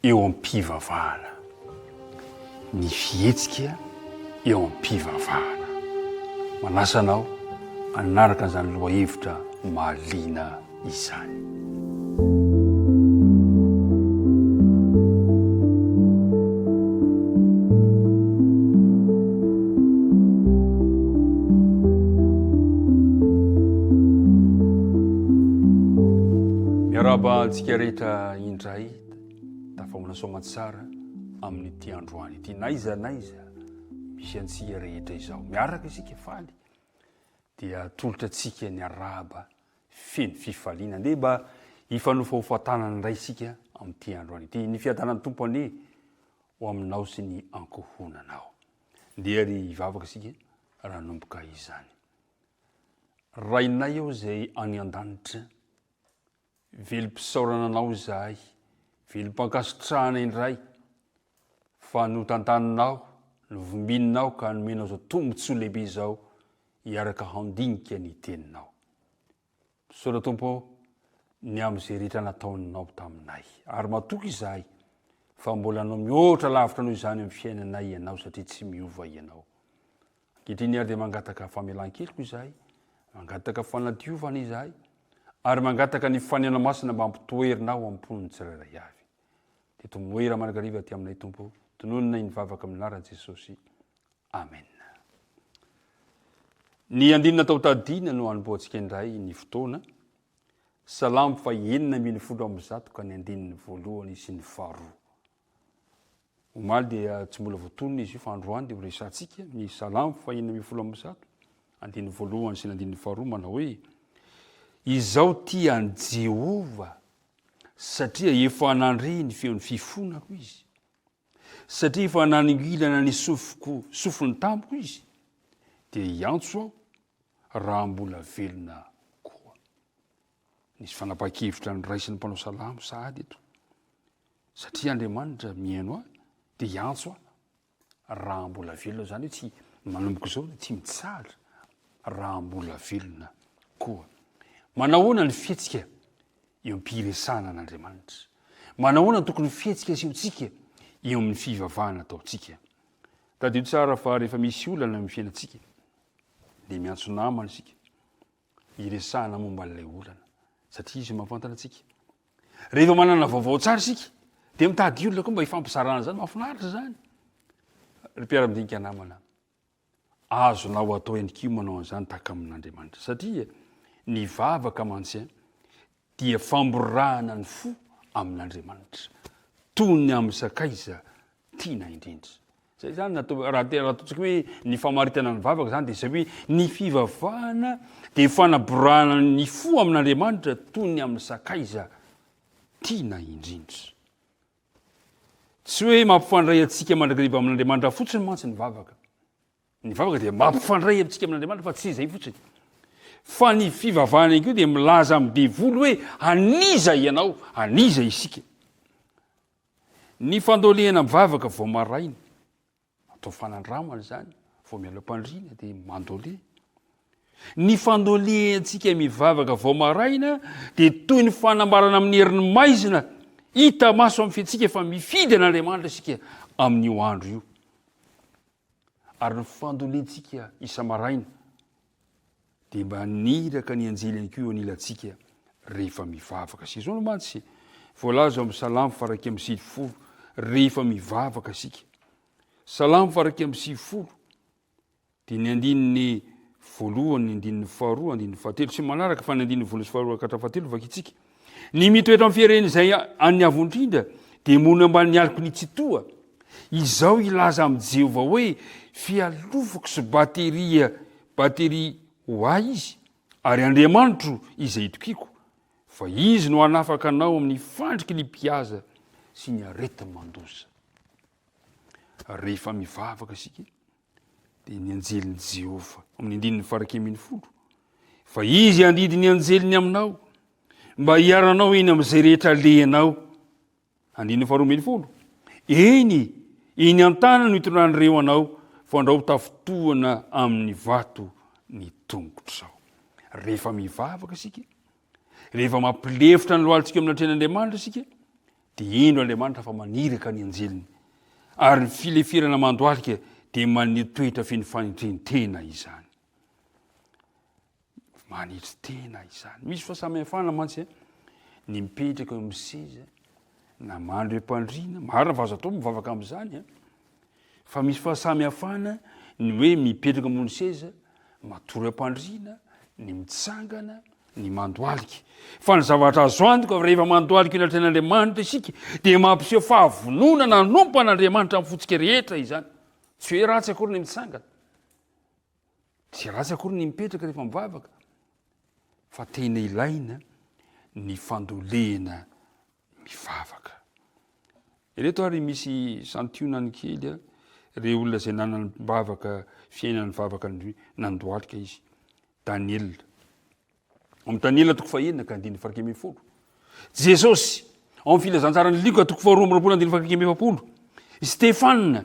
Eo am-pivavahana. Ny fihetsika eo am-pivavahana. Manasa anao hanaraka an'izany lohahevitra mahaliana izany. Miarahaba antsika rehetra indray. Tafahoana soamantsara amin'ity androany ity n'aiza n'aiza misy antsika rehetra izao. Miaraka isika faly dia atolotra antsika ny arahaba feno fifaliana. Andeha mba hifanofahofa tanana indray isika amin'ity androany ity. Ny fiadanan'ny Tompo anie ho aminao sy ny ankohonanao. Ndeha ry hivavaka isika raha hanomboka izany. Rainay ao izay any an-danitra, Velom-pisaorana anao izahay, velom-pankasitrahana indray fa notantaninao, novimbininao ka nomenao izao tombontsoa lehibe izao hiaraka handinika ny teninao. Misaotra Tompo ô ny amin'izay rehetra nataonao taminay. Ary matoky izahay fa mbola hanao mihoatra lavitra noho izany amin'ny fiainanay ianao satria tsy miova ianao. Ankehitriny ary dia mangataka famelan-keloka izahay, mangataka fanadiovana izahay, ary mangataka ny fanena masina mba hampitoerina ao am-pon'ny tsirairay avy. Dia tomoera mandrakariva aty aminay Tompo, tononina ny vavaka amin'ny anaran'i Jesosy. Amen. Ny andininy natao tadidina no hanombohantsika indray ny fotoana. Salamo faha 116 ka ny andininy voalohany sy ny faharoa. Omaly dia tsy mbola voatonona izy io fa androany dia horesahantsika ny Salamo faha 116, andininy voalohany sy ny andininy faharoa manao hoe, Izaho tia an'i Jehovah satria efa nandre ny feon'ny fifonako izy, satria efa nanongilana ny sofiko sofiny tamiko izy, dia hiantso aho raha mbola velona koa. Nisy fanapahan-kevitra noraisin'ny mpanao salamo sahady eto. Satria Andriamanitra mihaino ahy dia hiantso ahy raha mbola velona, izany hoe tsy manomboka izao dia tsy mitsahatra raha mbola velona koa. Manahoana ny fihetsika eo am-piresahana an'Andriamanitra? Manahoana ny tokony fihetsika asehontsika eo amin'ny fivavahana ataontsika? Tadidio tsara fa rehefa misy olana amin'ny fiainantsika dia miantso namana isika hiresahana momba an'ilay olana satria izy mahafantatra antsika. Rehefa manana vaovao tsara isika dia mitady olona koa mba hifampizarana izany, mahafinaritra izany. Ry mpiara-midinika namana, azonao atao ihany koa manao an'izany tahaka amin'Andriamanitra satria ny vavaka mantsy dia famborahana ny fo amin'Andriamanitra toy ny amin'ny sakaiza tiana indrindra. Zay zany natao raha te raha ataontsika hoe ny famaritana ny vavaka zany dia izay hoe ny fivavahana dia fanaborahana ny fo amin'Andriamanitra toy ny amin'ny sakaiza tiana indrindra. Tsy hoe mampifandray antsika mandrakariva amin'Andriamanitra fotsiny mantsy ny vavaka. Ny vavaka dia mampifandray antsika amin'Andriamanitra fa tsy izay fotsiny. Fa ny fivavahana ihany koa dia milaza amin'ny devoly hoe an'iza ianao, an'iza isika. Ny fandolehana mivavaka vao maraina, atao fanandramana izany, vao miala am-pandriana dia mandole. Ny fandolehantsika mivavaka vao maraina dia toy ny fanambarana amin'ny herin'ny maizina hita maso amin'ny fiaintsika fa mifidy an'Andriamanitra isika amin'io andro io. Ary ny fandolentsika isa-maraina dia mba niraka ny anjely ihany koa eo anilantsika rehefa mivavaka. Sy izao no mantsy voalaza ao amin'ny Salamo faha 91 rehefa mivavaka isika. Salamo faha 91 dia ny andininy voalohany, ny andininy faharoa, andininy fahatelo sy manaraka fa ny andininy voalohany sy faharoa ka hatramin'ny fahatelo vakintsika. Ny mitoetra amin'ny firenena izay an'ny Avo Indrindra dia monina ambanin'ny aloky ny Tsitoha. Izao hilaza amin'i Jehovah hoe, Fialofako sy bateria bateria ho ahy Izy, ary Andriamanitro izay itokiako, fa Izy no hanafaka anao amin'ny fandriky ny mpihaza sy ny areti-mandoza. Rehefa mivavaka isika, dia ny anjelin'i Jehovah. Amin'ny andininy faha 11, fa Izy handidy ny anjeliny aminao, mba hiaranao eny amin'izay rehetra alehanao. Andininy faha 12, eny, eny an-tanana no hitondran'ireo anao, fandrao tafintohana amin'ny vato ny tongotrao. Rehefa mivavaka isika, rehefa mampilefitra ny lohalintsika amin'ny atrehan'Andriamanitra isika, Dia indro Andriamanitra fa maniraka ny anjeliny. Ary ny fileferana mandohalika dia maneho toetra feno fanetren-tena izany. Manetry tena izany. Misy fahasamihafana mantsy ny mipetraka eo amin'ny seza na mandry eo am-pandriana. Marina fa azo atao mivavaka amin'izany fa misy fahasamihafana ny hoe mipetraka ambony seza, matory eo am-pandriana, ny mitsangana, ny mandohalika. Fa ny zavatra azo antoka rehefa mandohalika eo anatrehan'Andriamanitra isika dia mampiseho fahavononana hanompo an'Andriamanitra amin'ny fontsika rehetra izany. Tsy hoe ratsy akory ny mitsangana. Tsy ratsy akory ny mipetraka rehefa mivavaka fa tena ilaina ny fandolehana mivavaka. Ireto ary misy santionany kely a, ireo olona izay nanam-bavaka fiainan'ny vavaka nandohalika izy. Daniela. Ao amin'ny Daniela toko fahenina ka andininy faha 11. Jesosy ao amin'ny filazantsaran'i Lioka toko faharoa amby roapolo andininy faha 41. Stefana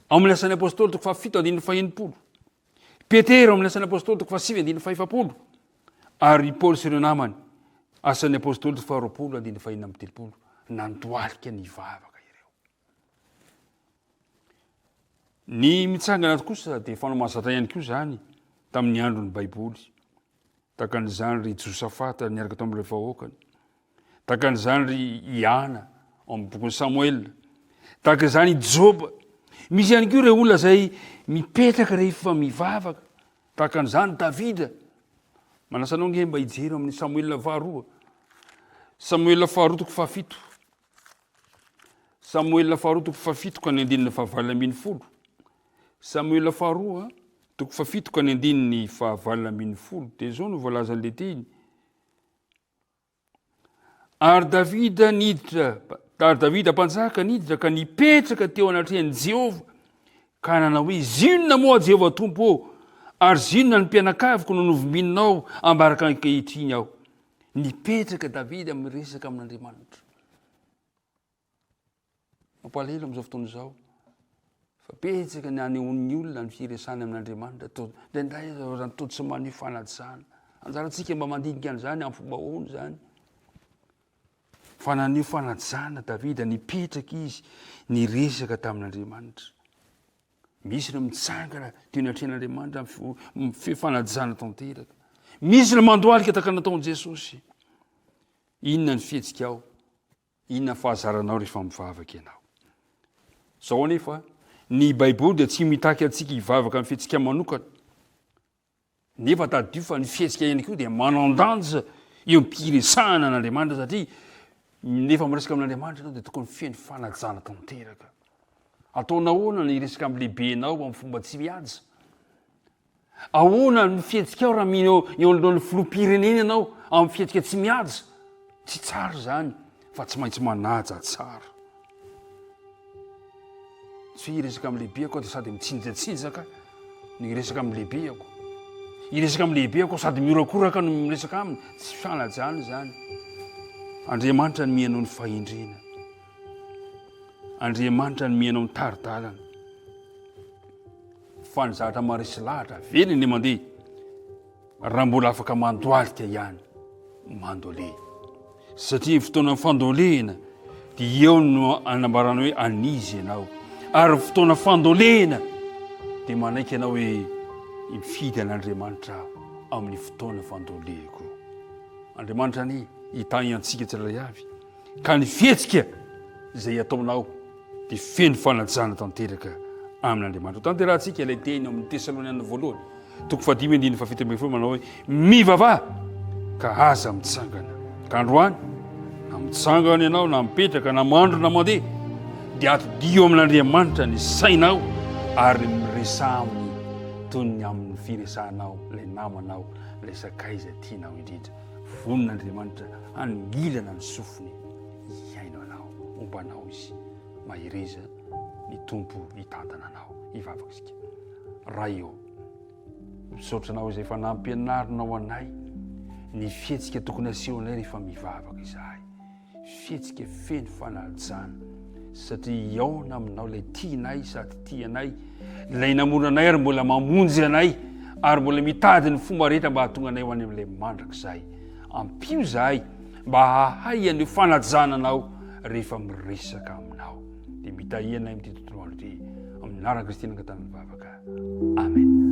ao amin'ny asan'ny apostoly toko fahafito andininy faha 60. Petera ao amin'ny asan'ny apostoly toko fahasivy andininy faha 40. Ary i Paoly sy ireo namany asan'ny apostoly toko faha 20 andininy faha 36. Nandohalika nivavaka ireo. Ny mitsangana kosa dia fanao mahazatra ihany koa izany tamin'ny andron'ny Baiboly. Tahaka an'izany ry Josafata niaraka tamin'ireo vahoakany. Tahaka an'izany ry i Ana ao amin'ny bokin'i Samoela. Tahaka izany i Joba. Misy ihany koa ireo olona izay mipetraka rehefa mivavaka. Tahaka an'izany Davida. Manasa anao nge mba hijery amin'ny Samoela faharoa. Samoela faharoa toko fahafito. Samoela faharoa toko fahafito ka ny andininy fahavalo 18. Samoela faharoa toko fahafito ka ny andininy fahavalo 18. Dia izao no voalazan'ilay teny. Ary Davida niditra, ary Davida mpanjaka niditra ka nipetraka teo anatrehan'i Jehovah ka nanao hoe, Zinona moa Jehovah Tompo ô, ary zinona ny mpianakaviko no novimbininao ambaraka ankehitriny aho. Nipetraka Davida miresaka amin'Andriamanitra. Mampalahelo amin'izao fotoana izao fa betsaka ny anehoan'ny olona ny firesahany amin'Andriamanitra toa indraindray aza ohatran'ny toa tsy maneho fanajana. Anjarantsika mba mandinika an'izany amin'ny fomba ahoana izany. Fa naneho fanajana Davida, nipetraka izy niresaka tamin'Andriamanitra. Misy ireo mitsangana teo anatrehan'Andriamanitra amin'ny fifanajana tanteraka. Misy ireo mandohalika tahaka ny nataon'i Jesosy. Inona ny fihetsikao? Inona ny fahazaranao rehefa mivavaka ianao? Izao anefa, ny Baiboly dia tsy mitaky antsika hivavaka amin'ny fihetsika manokana. Nefa tadidio fa ny fihetsika ihany koa dia manan-danja eo am-piresahana an'Andriamanitra satria nefa miresaka amin'Andriamanitra ianao dia tokony feno fanajana tanteraka. Ataonao ahoana ny hiresaka amin'ny lehibenao amin'ny fomba tsy mihaja? Ahoana ny fihetsikao raha mino eo anoloan'ny filoham-pirenena ianao amin'ny fihetsika tsy mihaja? Tsy tsara izany fa tsy maintsy manaja tsara. Tsy hoe hiresaka amin'ny lehibeko aho dia sady mitsinjatsinjaka no hiresaka amin'ny lehibeko. Hiresaka amin'ny lehibeko aho sady mihorakoraka no miresaka aminy. Tsy fanajana izany. Andriamanitra no mihaino ny fahendrena. Andriamanitra no mihaino ny tari-dalana. Fa ny zavatra maharesy lahatra velona ny mandeha raha mbola afaka mandohalika ihany mandole satria ny fotoana fandolehina dia eo no anambarana hoe an'izy ianao ary ny fotoana fandolehina dia manaiky ianao hoe mifidy an'Andriamanitra amin'ny fotoana fandolehiko Andriamanitra anie hitahy antsika tsirairay avy Ka ny fihetsika izay ataonao dia feno fanajana tanteraka amin'Andriamanitra. Tanterahantsika ilay teny ao amin'ny Tesalonianina voalohany, toko fahadimy andininy fahafito ambin'ny folo manao hoe mivavaha ka aza mitsangana. Ka androany, na mitsangana ianao, na mipetraka, na mandro, na mandeha, dia atodiho amin'Andriamanitra ny sainao ary miresaha aminy toy ny amin'ny firesahanao ilay namanao, ilay sakaiza tianao indrindra. Vonona Andriamanitra hanongilana ny sofiny hihaino anao. Homba anao Izy. Mahereza ny Tompo hitantana anao. Hivavaka isika. Ray ô, misaotra anao izay efa nampianarinao anay ny fihetsika tokony asehonay rehefa mivavaka izahay. Fihetsika feno fanajana satria hihaona aminao ilay tianay sady tia anay, ilay namorona anay ary mbola mamonjy anay ary mbola mitady ny fomba rehetra mba hahatonga anay ho any amin'ilay mandrakizay. Ampio izahay mba hahay an'io fanajana anao. rehefa miresaka aminao. Dia mitahia anay amin'ity tontolo andro ity. Amin'ny anaran'i Kristy no angatahana ny vavaka. Amen.